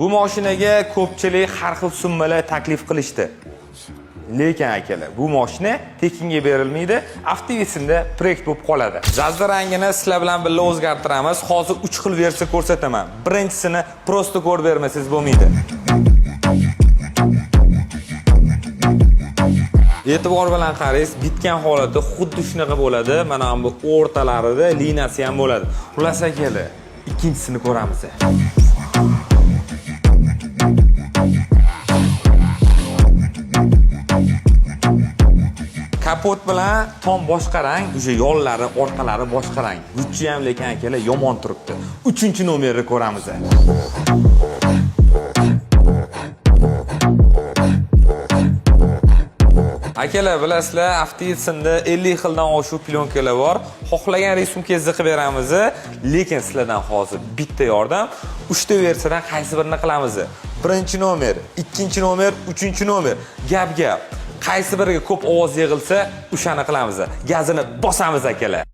Bu mashinaga ko'pchilik har xil summalar taklif qilishdi. Lekin akalar, bu mashina tekinga berilmaydi, Avtovetsinda proyekt bo'lib qoladi. Zazda rangini sizlar bilan birga o'zgartiramiz. Hozir 3 xil versiya ko'rsataman. Birinchisini просто ko'rib bermasangiz bo'lmaydi. E'tibor bilan qarangiz, bitgan holati xuddi shunaqa bo'ladi. Mana bu o'rtalarida liniyasi ham bo'ladi. Xullas akalar, ikkinchisini ko'ramiz. Kapot bilan tom boshqa rang, o'sha yollari, orqalari boshqa rang. Gucci ham lekin akalar yomon turibdi. Uchinchi nomerni ko'ramiz. Akalar, bilasizlar, Avtovetsinda 50 xildan oshiq plyonkalar bor. Xohlagan rysunkangizni qilib beramiz, lekin sizlardan hozir bitta yordam. 3 ta versiyadan qaysi birini qilamiz? Birinchi nomer, ikkinchi nomer, uchinchi nomer. Gap gap. Qaysi biriga ko'p ovoz yig'ilsa, o'shani qilamiz. Gazini bosamiz akalar.